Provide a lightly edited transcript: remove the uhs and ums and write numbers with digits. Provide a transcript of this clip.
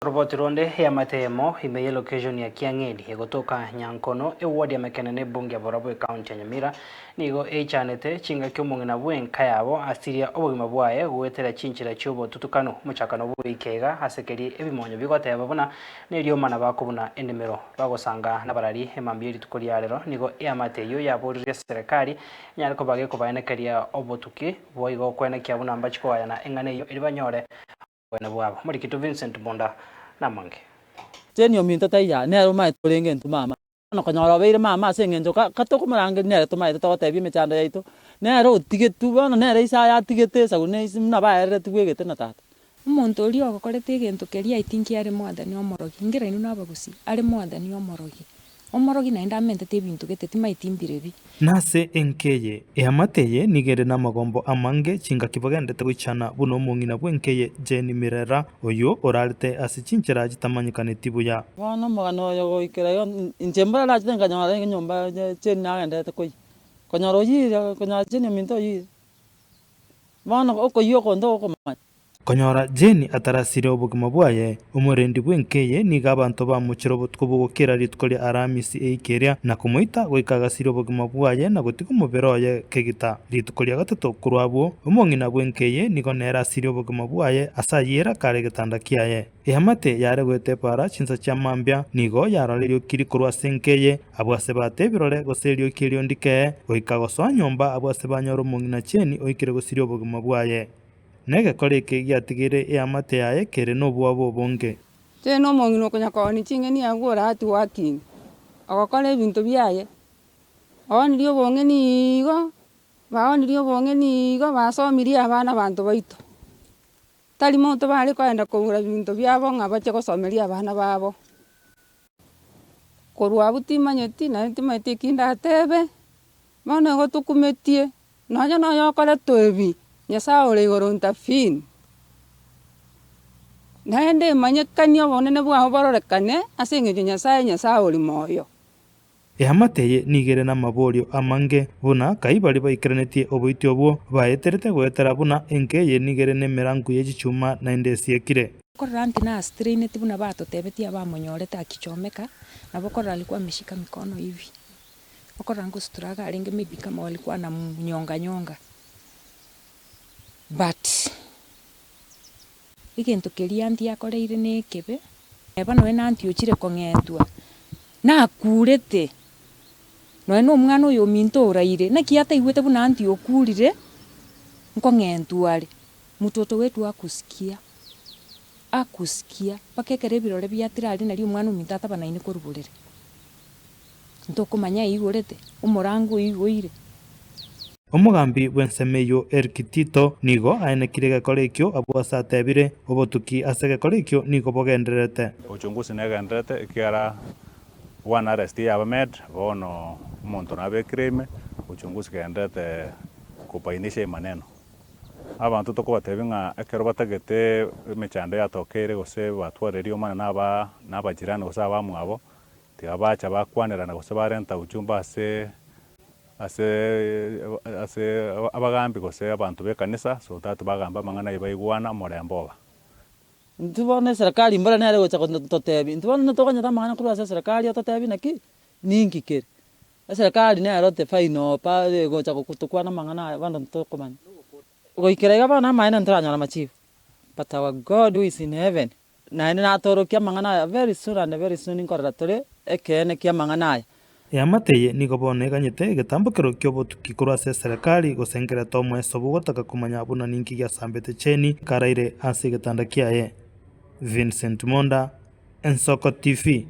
Oroboti ronde eamate eyemo ime y'elocation ya Kiang'eni egotoka Nyankono, eward ya Mekenene ebunge ya Borabu ecounty ya Nyamira nigo eichanete chingaki omong'ina bw'enka yabo asiria obogima bwaye goetera chinchera chi'obotutukanu omochakano bw'ewiki iga ase keria ebimonyo bigoteba buna neriomana bakobuna endemero bagosanga nabarari emambia y'erituko ria rero nigo eamate eyio yaboririe eserekari enyare koba gekobaenekeria obotuki boigo koenekia buna mbachi kogayana eng'ana eyio erio banyore Obwene bwabo. Omorikito Vincent Munda namange. Jane ominto taiyo aa, nere omaete orenge intwe mama. Bono konyora obeire mama ase eng'encho ka ka tokomorangeria nere tomaete togotebia emechando yaito, nere otigetwe bono nere ise aye atigete esabu na ise buna baereretigwe egete na tata. Omonto oria ogokorete egento keria I think are mwathani omorogi, nkere inwe nabagusii, are mwathani omorogi. Omorogi naende amentete ebinto gete timaeti mbirebi. Nase enka eye, eamate eye nigo ere namagombo amange, chingaki bagenderete goichana buna omong'ina bw'enka eye Jane Mirera, oyio orarete ase chinchera chitamanyekaneti buya. Bono omogano oyo goikera igo, inche mbora nachete nkanyora enyomba Jane nagenderete koyia, konyora oyire, konyora Jane ominto oyire, bono okoyia oko ntogokomanya. Konyora Jane atarasire obogima bwaye, omorendi bw'enka eye nigo abanto bamochire obotuko bogokera rituko ria Aramisi eika eria, na komoita goika agasira obogima bwaye na gotiga omobere oye kegita. Rituko ria gatato korwa abwo, omong'ina bw'enka eye nigo nere asirie obogima bwaye ase ayio kare egetanda kiaye. Eamate yare goeta epaara chinsa chia mambia nigo yarora erioki rikorwa ase enka eye, abwo ase baate ebirore gose erioki erio ndikee, goika gosoa nyomba abwo ase banyora omong'ina Jane oikire gosiria obogima bwaye. Negekora eke giatigeire eamate yaye kere nobwoba obonge. Tari nomong'ina okonya koonia ching'eni abwo ore hard working, ogokora ebinto biaye, oonirie obong'eni igo, baonirie obong'eni igo, basomirie abana abanto baito. Tari monto bare koenda kogora binto biabo ng'a bache gosomeria abana babo. Korwa abwo timanyeti naende timanyeti eki ndatebe, bono igo tokumetie. Nonya noyokoretwe ebi, Nyasae ore igoro intervene, naende emanyekanie obonene bwao bororekane ase eng'encho Nyasae Nyasae ore moyo. Eamate eye nigo ere namaborio amange, buna kai baria baikeranetie oboiti obwo baeterete goetera buna enka eye nigo ere nemerangu ye chichuma naende esiekire. Korora nti nastraineti buna batotebetie abamonyorete akichomeka, nabo korora alikuwa ameshika mikono hivi. Okorora ngosutura arenge maybe kama walikuwa wanamnyonga nyonga but egento keria aunty akoreire na ekebe, neba nonye na aunty ochire kong'entwa, nakurete, nonye na omwana oyo ominto oraire, naki ataigwete buna aunty okurire, nkong'entwa are, mtoto wetu hakusikia, hakusikia mpaka ekero ebirore biatira aria nario omwana ominto atabanaine korwa borere. Ntokomanya aigorete, omorango oigoire. Omogambi bw'ensemo eyio Eric Tito nigo aenekire egekora ekio abwo ase atebire, Obotuki ase egekora ekio nigo bogendererete. Uchunguzi negendererete ekiagera one arrest yaba made bono omonto nabekire ime, uchunguzi egendererete kobainisha emaneno. Abanto tokobatebia ng'a ekero batagete emechando yatokeire gose batwarire riomana na aba na abajirani gose abamwabo, Tiga bacha bakwanerana gose barenta ujumbe ase ase ase abagambi gose abanto b'ekanisa so that bagambe amang'ana ayio baigwana omorembe oba. Intwe bono eserekari mbora nere egocha gototebia, intwe bono ntokonyete amang'ana korwa ase eserekari ototebie naki, ninki kere. Eserekari nero the final pa egocha gotokwana amang'ana aya bono ntokomanya. Goikera iga bono amaene ntoranyora amachibu, but our God who is in heaven Naende natorokie amang'ana aya very soon and very soon nkorora tore ekeene ki'amang'ana aya. Eamate eye nigo bono eganyete egetambokero ki'obotuki korwa ase eserekari gose nkereta omoeso bw'ogotaka komanya buna ninki giasambete Cheni karaire ase egetanda kiaye. Vincent Monda, Ensoko TV.